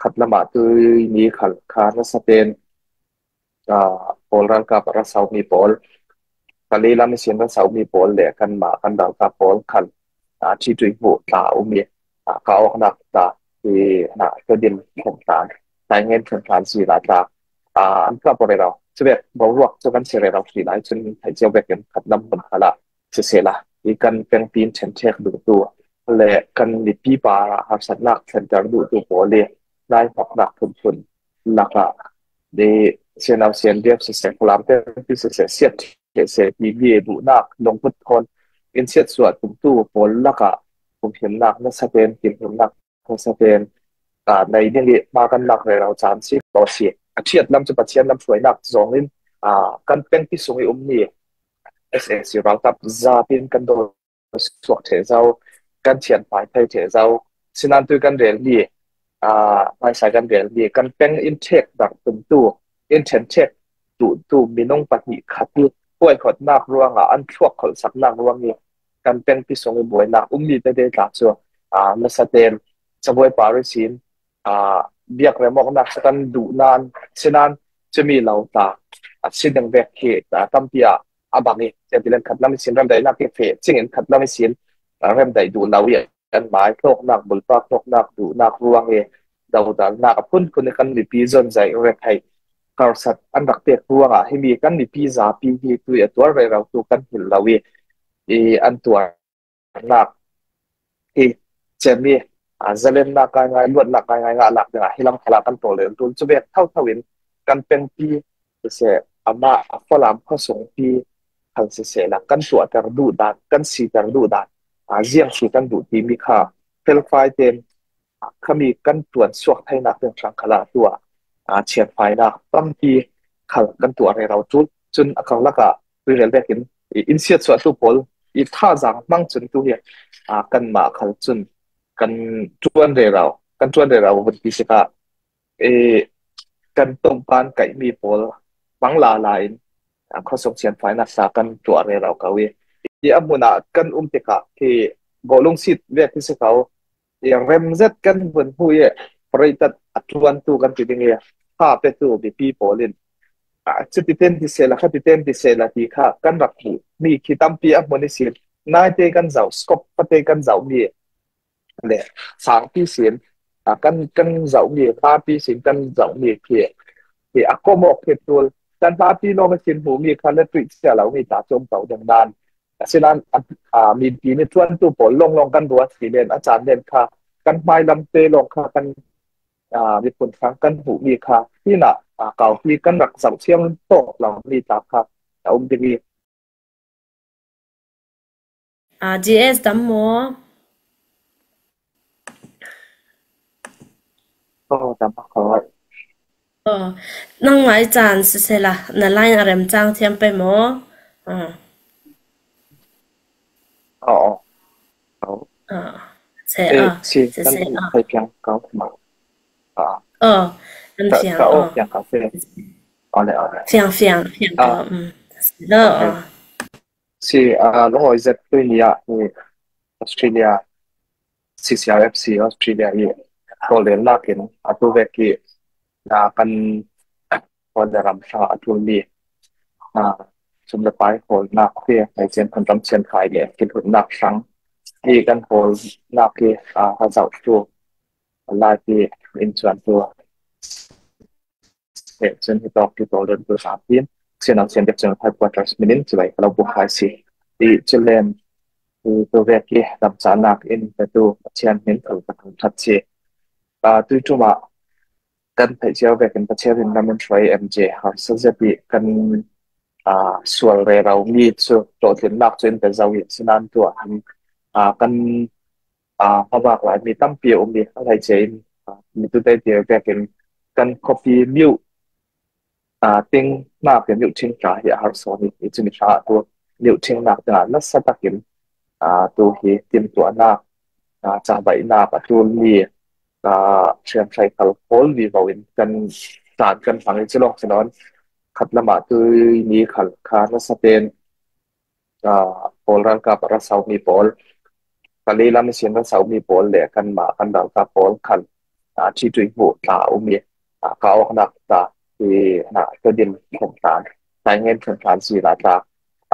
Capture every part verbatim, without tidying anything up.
Khat lamah tui ni khal kha nasa ten, aa, Pawl ralkap a ra sau mi pawl, Kalay lam ihsin ra sau mi pawl le kanmah kan ralkap pawl khal, aa, ṭhiṭui hmuh tla a um i, aa, ka awknak tla hi, aa, Tedim thlen tlan, Taingen thlen tlan sila tla, aa, an kap rero. Chuvek boruak chu kan si rero hrih lai chun theih cio vekin khat lam hmun khalah sisela, i kan pengpi in ṭhenṭhek duhtu le kan mipi parah harsatnak thlenter duhtu pawl i naihnawknak phunphun lakah, i C N R, C N D F siseh, Falam pengpi siseh, siat ṭheh seh timi duhnak lungput thawn in siatsuah tumtu pawl lakah humhimnak nasa ten, kinhimnak nasa ten, aa, nei ding i hma kan lak rero caan si, tawh si. A ṭhiat lam cu Pathian lam hruainak zawngin, aa, kan pengpi sung i ummi S A C ralkap zapi in kan dawi suak ṭheh zo, kan thianfai thei ṭheh zo. Sinan tui kan relmi, aa, hmaisa kan relmi, kan peng in ṭhek darh tumtu, in ṭhen ṭhek duhtu minung pahnih khat hi huaikhawtnak ruangah an thluak kholhsaknak ruang i kan pengpi sung i buainak ummi tete tla cu, aa, nasa ten, Sabuai Parish in, aa, biak remawknak cu kan duh nan, sinan cumi lo tla, aa, si ding vek hi, aa, tampi ah a bang i, tiah tilen khat lam ihsin remdaihnak i feh cingin khat lam ihsin, aa, remdaih duh lo i an mai hlawknak, bulpa hlawknak duhnak ruang i dodalnak a phunphun i kan mipi zonzaih rethei harsat an rak pek ruangah himi kan mipi zapi hi tui a tuar rero tu kan hngilh lo i, i an tuar nak hi cemi, aa, zalennak ngaingai, luatnak ngaingai ngah lak dingah hi lam khalah kan tawlrel tul. Cuvek thotho in kan pengpi siseh, amah a Falam khuasungpi khal siseh la kan tuahter duh dan, kan siter duh dan, aa, ziang si kan duh timi kha felfai ten, aa, khami kan ṭuan suak theinak ding hrang khalah tuah, aa, thianfainak tampi khal kan tuah rero tul. Cun a karlak ah tuirel vekin i in siatsuahtu pawl i thazaang hmang cun tu hi, aa, kanmah khal cun kan ṭuan rero, kan ṭuan rero vun ti si kha, i kan Topa in kaihmi pawl hmang lala in, aa, khuasung thianfainak sa kan tuah rero ko i, i a hmun ah kan um tikah hi bawlung sit vek hi si ko. I rem zet kan vun hmu i, preitat a ṭuantu kan ti ding i, ha petu mipi pawl in, aa, cuti ten ti sehla, khati ten ti sehla ti kha kan rak hmuh mi khi tampi a hmun ihsin, naite kan zoh, skop pate kan zoh mi le sangpi sin, aa, kan, kan zoh mi, hlapi sin kan zoh mi khi, khi a kom awk khi tul, kan hlapi lawng ihsin hmuh mi kha le tuih cia lo mi ta cu um ko ding nan, asinan, a, a, mipi nih ṭuantu pawl lawnglawng kan ruat si len a caan len kha kan hmailamte lawng kha kan, a, miphun hrang kan hmuhmi kha hinah, a, kaupi kan rak zoh thiam tawk lo mi tla kha a um ding i. A, G S dam maw? Oh, dam a khawi. Oh, nangmah i caan sisela, na line a rem cang thiam pei maw? Ah. Oh, oh. Oh. Ah. Se, eh, ah, si, se, kan se, ah. Thei piang kau ma. Ah. Oh, kan ka, fiang, ka oh, oh. Piang kau se. Ole, ole. Fiang, fiang, fiang kau, um. Lo, okay. Ah. Si, ah, lungawi zet tui ni ah, ni Australia, C C R F C Australia i tawlrelnak in atu vek i, ah, kan hawi le ram hrang a ṭulmi, ah, sum le pai hawlnak te, hmaichian kan ram chian khai le kilhutnak hrang i kan hawlnak i, ah, a zoh tu, lai ti in chuan tu. Cun hi tawk hi tawlreltu zapi in, sianang sian dek cun headquarters min in civai ka lo buak hai si. I culen, i tu vek i damcahnak in petu Pathian min thal ka thangṭhat si. Ah, tui ṭum ah kan theih cio vekin Pathian in lam in hruai M J harsa zet i kan, ah, sual rero mi cu tlawhtlinnak cu in pe zo i sinan tuah hin, ah, kan, ah, hmabak lai mi tampi a um i a hleice in, ah, mi tute ti vekin kan khuapi miu, ah, ting hna ke miu thing tla hi a har sawn i, i cumi tla tu miu thing nak tengah nasa takin, ah, tu hi timtuahnak, ah, cahbaihnak a ṭulmi, ah, hriamhrei khal kawl vivo in kan caan kan hmang i, culawng si nawn khat lamah tui ni khal kha nasa ten, ah, Pawl ralkap a ra sau mi pawl, Kalay lam ihsin ra sau mi pawl le kanmah kan ralkap pawl khal, a, ṭhi ṭui hmuh tla a um i, a, ka awknak tla i, a, Tedim thlen tlan, Taingen thlen tlan si la tla,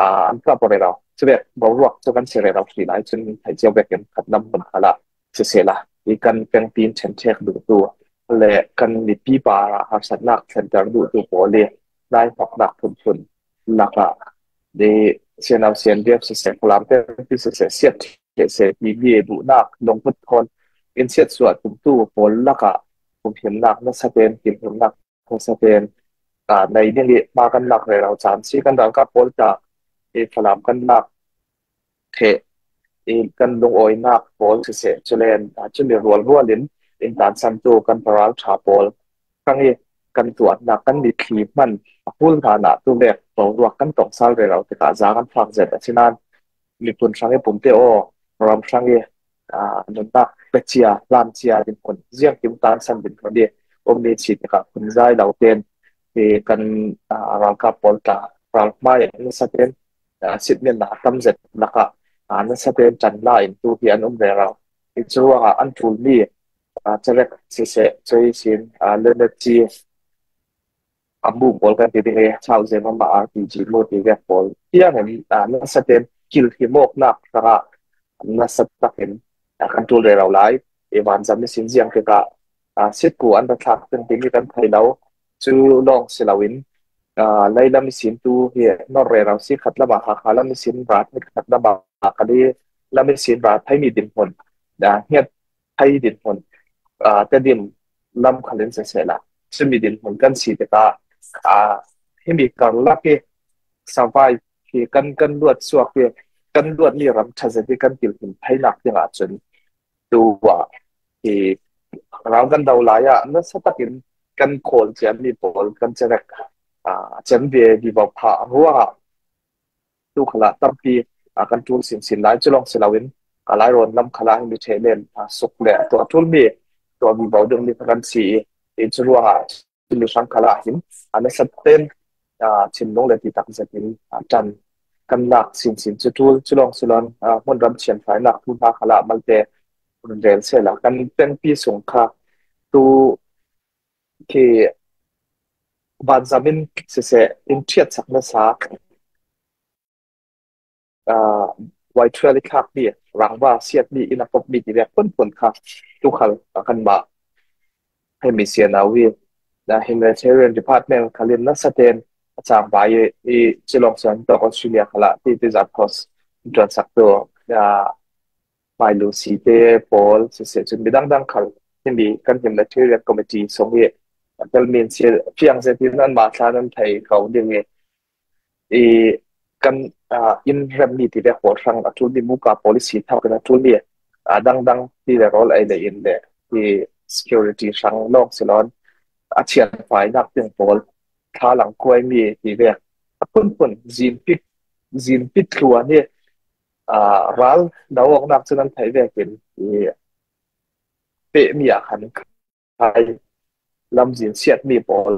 a, an kap rero. Cuvek boruak cu kan si rero si lai cun thei cio vekin khat lam hmun khalah sisehla i kan pengpi in ṭhenṭhek duhtu le kan mipi par ah harsatnak thlenter duhtu pawl i nai hnoknak phunphun lakah i sianau sianriap siseh, Falam pengpi siseh, siat ṭheh seh timi duhnak lungput thawn in siatsuah tumtu pawl lakah humhimnak nasa tein, kilhimnak nasa tein, aa, nei ding i hma kan lak rero caan si. Kan ralkap pawl tla i Falam kan lak ṭheh i kan lungawinak pawl siseh, culen, aa, cumi rualrual in in tansantu kan paralṭha pawl hrang i kan tuahnak, kan mitthli hman a hul hlanah tu vek boruak kan tong sal rero tikah za kan fak zet. Asinain miphun hrang i pumte aw, ram hrang i, aa, nunnak pe cia, hlan cia dinhmun ziangkim tansan dinhmun i ummi si tikah phunzai lo tein i kan, aa, ralkap pawl tla ral hmai ah nasa tein, aa, sitngenna a tam zet lakah, aa, nasa tein ṭan la in tu hi an um rero. I curuangah an ṭulmi, aa, Cerek siseh, Cei sin, aa, Lenet ci, a mu pawl kan ti ding i, chau zem ama R P G mu ti vek pawl tiangin, aa, nasa tein kilhim awknak hrangah nasa takin, aa, kan ṭul rero lai. I vanzam ihsin ziang tikah, aa, sitku an ra thlak ding timi kan thei lo. Cu lawng si loin, aa, lei lam ihsin tu hi nor rero si, khat lamah Hakha lam ihsin ra thei, khat lamah Kali lam ihsin ra theimi dinhmun, aa, hnget thei dinhmun, aa, Tedim lam khalin sisehla, cumi dinhmun kan si tikah, aa, himi karlak i survive hi kan, kan luat suak i kan luatmi ram ṭha zet i kan kilhim theinak dingah cun tu ah i ral kan do lai ah nasa takin kan khawl ciami pawl kan Cerek, aa, cem ve vivo phah ruangah tu khalah tampi, aa, kan ṭul sinsin lai. Cu lawng si loin, aa, Lairawn lam khalah hin mi ṭheh len, aa, suk le tuah ṭulmi, tuah vivo dingmi kha kan si i, i cu ruangah cumi hrang khalah hin, aa, nasa tein, aa, thinlung le titak zetin, aa, ṭan kan lak sinsin cu ṭul. Cu lawng si loin, aa, hmunram thianfainak tu hna khalah malte rel sehla kan pengpi sung kha tu khi vanzam in siseh, in ṭhiatsak nasa, aa, Y twelve i thlakmi, rangva siatmi, in a popmi ti vek phunphun kha tu khal a kanmah hemi sianau i, na humanitarian department khalin nasa tein a cangvai i, i cu lawng si loin tawk Australia khalah ti ti zat kos ṭuansak tu, aa, Mai Lucy te pawl siseh, cun midang dang khal himi kan humanitarian committee sung i a telmi in si, fiang zetin anmah thla nan thei ko ding i, i kan, aa, in remmi ti vek pawl hrang a ṭulmi, muka policy thawk in a ṭulmi, aa, dangdang ti le rawl ei le in le i security hrang lawng si loin a thianfainak ding pawl thlalang kuaimi ti vek a phunphun zinpi, zinpi thluan i, aa, ral do awknak cu nan theih vekin i pehmi ah khan khai lamzin siatmi pawl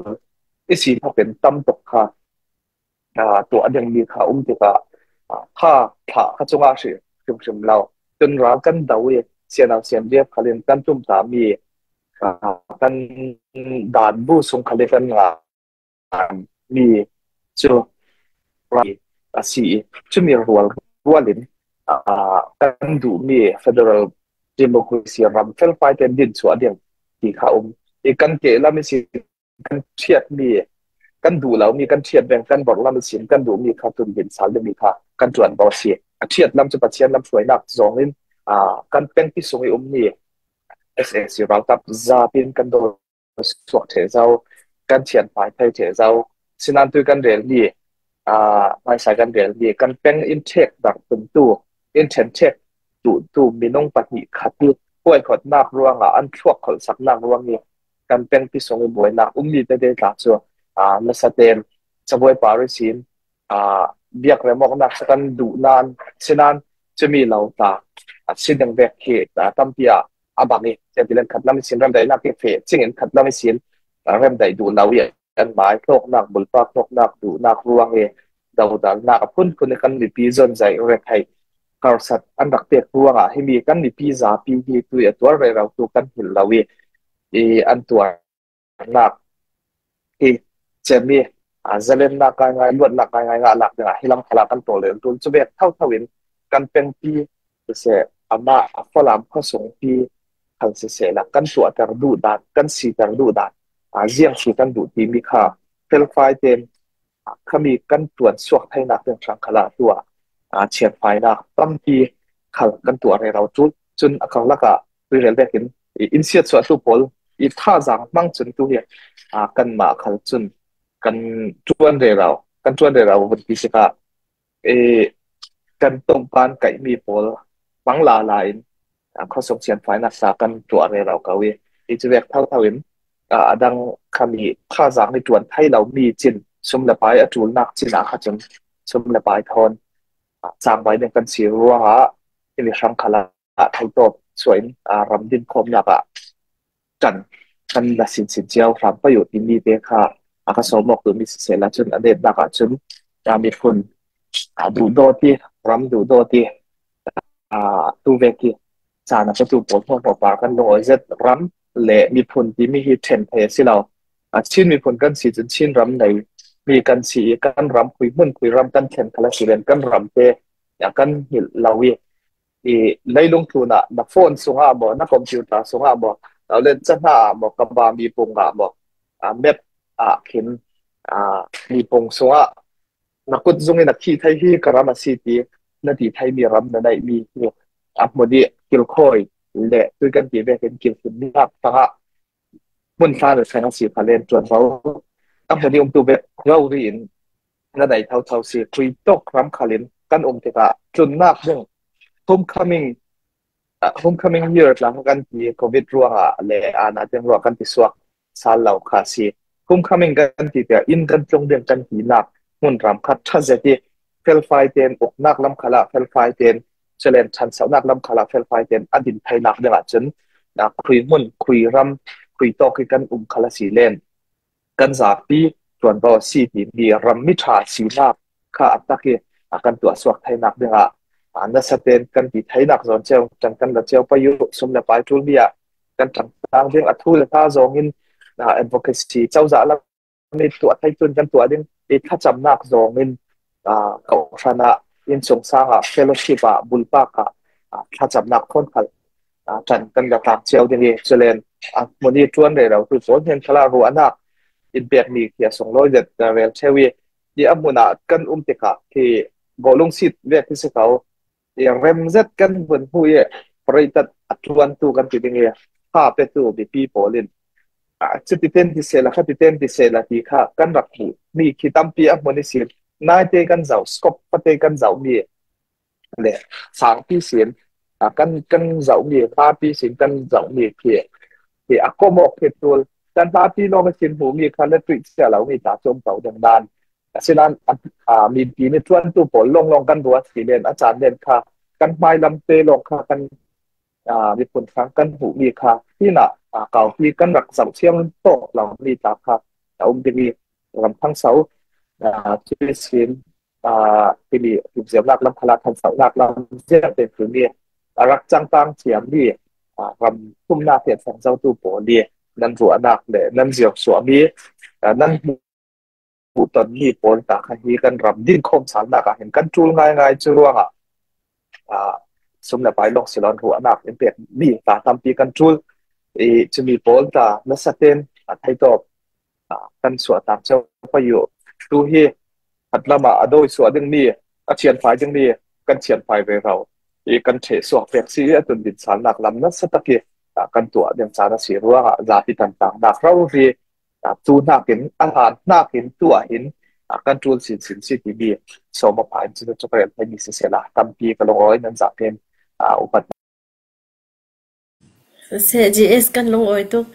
i si thawkin tam tuk kha, aa, tuah dingmi kha um tikah, aa, kha thlah kha cungah hrih hrimhrim lo. Cun ral kan do i sianau sianriap khalin kan tumtahmi, aa, kan dan bu sung khalin kan ngah mi cu a si i, cumi rual rual in, aa, kan duhmi federal democracy ram felfai tein din chuah ding ti kha um i, kan keh lam ihsin kan ṭhiatmi, kan duh lomi, kan ṭhiat veng kan bawrh lam ihsin kan duhmi kha tun din sal dingmi kha kan ṭuan bawh a si. A ṭhiat lam cu Pathian lam hruainak zong in, aa, kan pengpi sung i ummi S A C ralkap zat in kan dawn suak ṭheh zo, kan thianfai thei ṭheh zo. Sinantui kan relmi, aa, hmaisa kan relmi, kan peng in ṭhek darh tumtu, in ṭhen ṭhek duhtu minung pahnih khat hi huaikhawtnak ruangah an thluak kholhsaknak ruang i kan pengpi sung i buainak ummi tete tla cu, aa, nasa tein cabuai par ihsin, aa, biakrem awknak cu kan duh nan, sinan cumi lo tla a si ding vek hi, aa, tampi ah a bang i, tiah ti len khat lam ihsin remdaihnak i feh cingin khat lam ihsin, aa, remdaih duh lo i anmai hnawknak, bulpak hnawknak, duhnak ruang i dodalnak a phunphun i kan mipi zonzaih retheih harsat an rak pek ruangah himi kan mipi zapi hi tu i a tuar rero tu kan hngilh lo i, i an tuarnak hi cemi, a, zalennak ngaingai, luatnak ngaingai ngah lak dingah hi lam khalah kan tawlrel tul. Cuvek thotho in kan pengpi siseh, amah a Falam khuasungpi khal siseh lah kan tuahter duh dan, kan siter duh dan, a, ziang si kan duh timi kha felfai ten, a, khami kan tuan suak theinak ding hrang khalah tuah, a, chianfainak tampi khal kan tuah rero tul. Cun a karlakah tuirel vekin i, in siatsuahtu pawl i thazaang hmang cun tu hi, a, kanmah khal cun kan tuan rero, kan tuan rero vun ti si kha, e, kan Topa'n kaihmi pawl hmang lala in, a, khuasung chianfainak sa kan tuah rero ko i, i cuvek thotho in, a, a dang khami thazaang i tuan thei lo mi cin sum le pai a ṭulnak cin ah kha cun sum le pai thawn, a, cangvai ding kan si ruangah himi hrang khalah theitawp suah in, a, ram dinkhawmnak ah ṭan kan la sinsin cio hram pei uh timi te kha a ka sawm awk duhmi siseh lah cun a netnak ah cun, a, miphun, a, duhdawt i, ram duhdawt i, a, tu vek i caan a petu pawl hmuahhmuah par kan lungawi zet. Ram le miphun timi hi ṭhen thei a si lo. A, Chin miphun kan si cun Chin ram nei mi kan si i kan ram khui hmun khui ram kan thlen khal a si len kan ram te, a, kan hngilh lo i, i leilung tlun ah na phone sungah maw, na computer sungah maw, lo le cahna ah maw, ka ba mipung ah maw, a, map ah khin, a, mipung sungah na kut zung in a khih thei hi ka ram a si ti na ti thei mi ram na neih mi hi a hmun i kilkhawi le tui kan ti vekin kilkhin nak tangah hmun hlan a thleng a si kha len tuan bo. A hmun i umtu vek rori in na nei thotho si, khui tawk ram khal in kan um tikah tlunnak ding homecoming, ah, homecoming year tla kan ti covid ruangah le ana ding ruah kan ti suak sal lo kha si. Homecoming kan ti tiah inn kan tlung ding kan tinak hmun ram kha ṭha zet i felfai ten uknak lam khalah felfai ten calen ṭhansohnak lam khalah felfai ten a din theinak dingah cun, ah, khui hmun, khui ram, khui tawk i kan um khal a si len kan zapi tuan bo si timi ram mi ṭha sinak kha a tak i a kan tuah suak theinak dingah, a, nasa ten kan ti theinak zawn cio, ṭan kan la cio pei uh, sum le pai ṭul mi ah kan ṭangtang ding a thu le hla zawngin, a, advocacy cozah lam i tuah thei cun kan tuah ding i thlacamnak zawngin, a, kawhhran ah, innsungsang ah, fellowship ah, bulpak ah, a, thlacamnak thawn khal, a, ṭan kan la tlang cio ding i, culen a hmun i ṭuan rero tu pawl hnen khalah ruahnak in pekmi khi a sunglawi zet, a, rel ṭheu i, i a hmun ah kan um tikah khi bawlung sit vek hi si ko i rem zet kan vun hmu i, preitat a ṭuantu kan ti ding i, kha petu mipi pawl in, a, cuti ten ti sehla, khati ten ti sehla ti kha kan rak hmuh mi khi tampi a hmun i si. Naite kan zoh, skop pate kan zoh mi le sangpi sin, a, kan, kan zoh mi, hlapi sin kan zoh mi khi, khi a kom awk khi tul. Kan hlapi lawng a sin hmu mi kha le tuih cia lo mi ta cawm ko ding nan. Asinan, a, a, mipi ni ṭuantu pawl lawnglawng kan ruat si len a caan len kha kan hmailam te lawng kha kan, a, miphun hrang kan hmuh mi kha hinah, a, kaupi kan rak zoh thiam tawk lo mi ta kha a um ding i ram thangso, a, cuih sin, a, timi himziamnak lam khalah thansohnak lam ziangte timi a rak cangtang thiam mi, a, ram thumnak hi a thang zotu pawl i nan ruahnak le nan ziau suah mi, a, nan hmuh tonmi pawl ta kha hi kan ram dinkhawm salnak ah hin kan ṭul ngaingai cu ruangah, aa, sum le pai lawng si loin ruahnak in pek mi ta tampi kan ṭul. I, cumi pawl ta nasa ten a theitawp, aa, kan suahtak cio pei uh. Tu hi khatlam ah a dawi suah dingmi, a chianfai dingmi kan chianfai rero i kan ṭheh suak pek si i a tundin salnak lam nasa tak i, aa, kan tuah ding caan a si ruangah zapi tantaknak rori, aa, tu hnakin, a hlan hnakin, tu ah hin, aa, kan ṭul sinsin si timi sawm a pha in cun a cuk rel theimi sisehla tampi ka lungawi nan zah tein, aa, upat. Siseh, G S kan lungawi tuk.